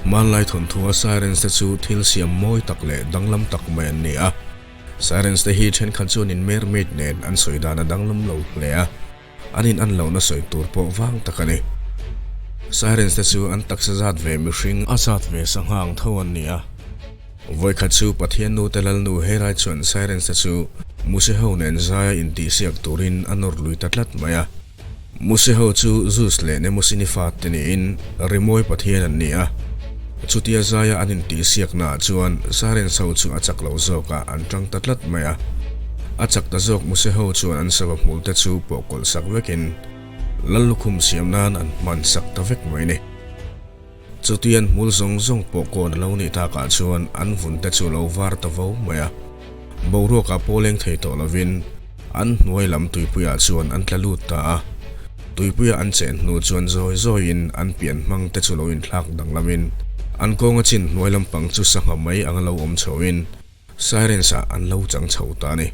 Hmanlai thawnthua Sirens te chu thil siam mawi tak leh danglam tak mai an ni a. Sirens te hi thenkhat chuanin mermaid nen an sawi dan a danglam lo hle a, an in an lohna sawi tur pawh vang tak a ni. Sirens te chu an taksa zat ve mihring a zat ve sangha ang tho an ni a. Vawikhat chu Pathian nute lalnu Herai chuan Sirens te chu Muse ho nen zaia intihsiak turin a nawr lui ta tlat mai a. Muse ho chu Zeus leh Nemosini fate niin rimawi pathian an ni a. Chutia zaia an intihsiaknaah chuan Sirens ho chu a chak lo zawkah an tang ta tlat mai a. A chak ta zawk Muse ho chuan an sava hmulte chu pawhkawlh sak vekin lal lukhum siam nan an hman sak ta vek mai ni. Chutian hmul zawng zawng pawh kawn a lo nih takah chuan an vun te chu lo var ta vo mai a. Boruakah pawh leng thei tawh lovin an hnuai lam tuipuiah chuan an tla lut ta a. Tuipuia an chen hnu chuan zawi zawiin an pian hmang te chu lo inthlak danglamin an kawnga chin hnuai lampang chu sangha mai anga lo awm chhoin Sirens ah an lo chang chho ta a ni.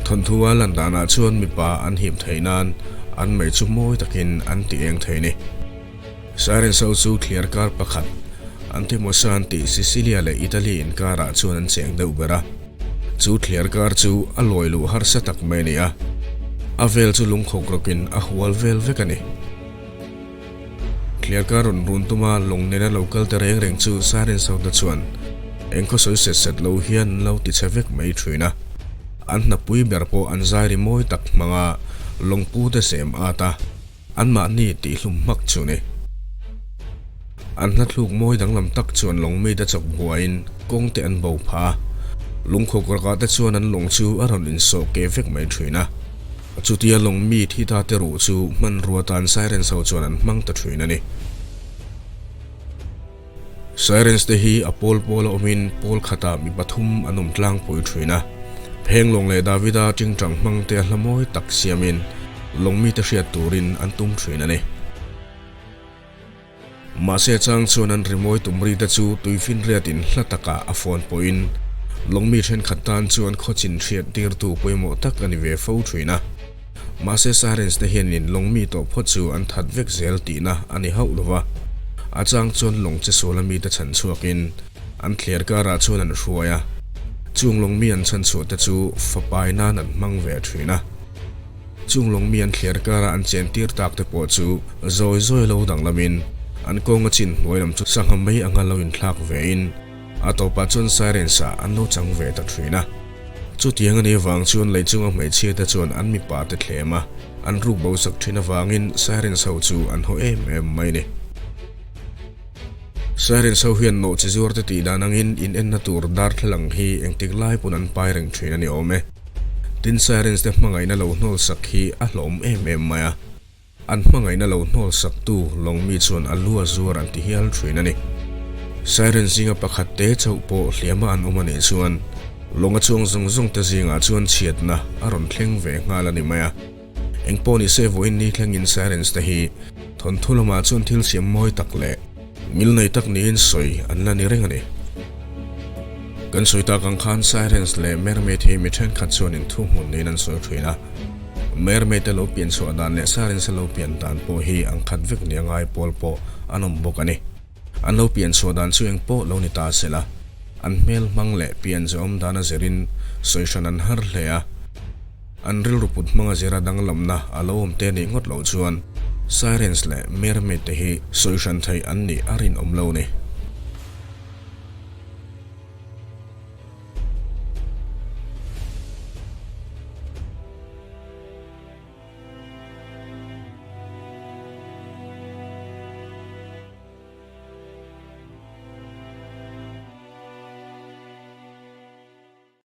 Thawnthua lan danah chuan mipa an hip theih nan an mei chu mawi takin an ti eng thei ni. Sirens ho chu thliar kar pakhat Antimosan tih Sicilia leh Italy inkarah chuan an cheng deuh ber a. Chu thliar kar chu a lawi luh harsa tak mai a ni a, a vel chu lungkhawk rawkin a hual vel vek a ni. Thliarkar rawn run tuma lawng nena lo kal te reng reng chu Siren Sound-a chuan eng khaw sawi set set lo hian an lo ti chhe vek mai thin a. An hnapui ber pawh an zai ri mawi tak hmanga lawngpu te sem at a, anmahni tihhlum hmak chu ni. An hlathluk mawi danglam tak chuan lawng mite chawk buaiin kawng te an bo pha a, lungkhawk rakah te chuan an lawng chu a rawn insawh keh vek mai thin a. Chutia lawng mi thi ta te ruh chu hmanrua tan Sirens ho chuan an hmang ta thin a ni. Sirens te hi a pawl pawl a awmin pawl khatah mi pathum an awm tlangpui thin a. Pheng lawng leh Davida tingtang hmang te a hla mawi tak siamin lawng mite hriat turin an tum thin a ni. Mahse chang chuan an rimawi tumri te chu tuifinriatin hla takah a phone pawhin lawngmi thenkhat tan chuan khawchin hriat tirtu pawimawh tak a ni ve fo thin a. Mahse Sirens te hianin lawngmi tawh phawt chu an that vek zel tihna a ni hauh lo va. A chang chuan lawng che suala mite chhan chhuakin an thler karah chuan an hruai a. Chung lawngmi an chhan chhuah te chu fapai nan an hmang ve thin a. Chung lawng mi an thliar kara an chen tir tak te pawh chu zawi zawi lo danglamin an kawnga chin hnuai lam chu sangha mai anga lo inthlak vein a tawpah chuan Sirens ah an lo chang ve ta thin a. Chutiang a nih avang chuan lei chunga hmeichhia te chuan an mipa te thlem a, an ruk bo sak thin avangin Sirens ho chu an haw em em mai ni. Sirens ho hian nawh chi zuar te tih dan angin in enna tur darthlalang hi engtik lai pawn an pai reng thin a ni awm e. Tin Sirens te hmangaihna lo hnawl sak hi a hlawm em em mai a, an hmangaihna lo hnawl sak tu lawng mi chuan a lu a zuar an ti hial thin a ni. Sirens zinga pakhat te chauh pawh hliama an awm a nih chuan lawnga chuang zawng zawng te zingah chuan chhiatna a rawn thleng ve nghal a ni mai a. Engpawh ni se vawiin ni thlengin Sirens te hi thawnthu lamah chuan thil siam mawi tak leh ngil nei tak niin sawi an la ni reng a ni. Kan sawi tak ang khan Sirens leh Mermaid hi mi thenkhat chuan inthuhmun niin an sawi thin a. Mermaid te lo pian chhuah dan leh Sirens a lo pian dan pawh hi ang khat vek nia ngai pawl pawh an awm bawk a ni. An lo pian chhuah dan chu eng pawh lo ni ta se la, an hmel hmang leh pian zawm dan a zirin sawi hran an har hle a. An rilru put hmanga zira danglamna a lo awm te nih ngawt loh chuan Sirens leh Mermaid te hi sawi hran theih an nih a rinawm lo ni.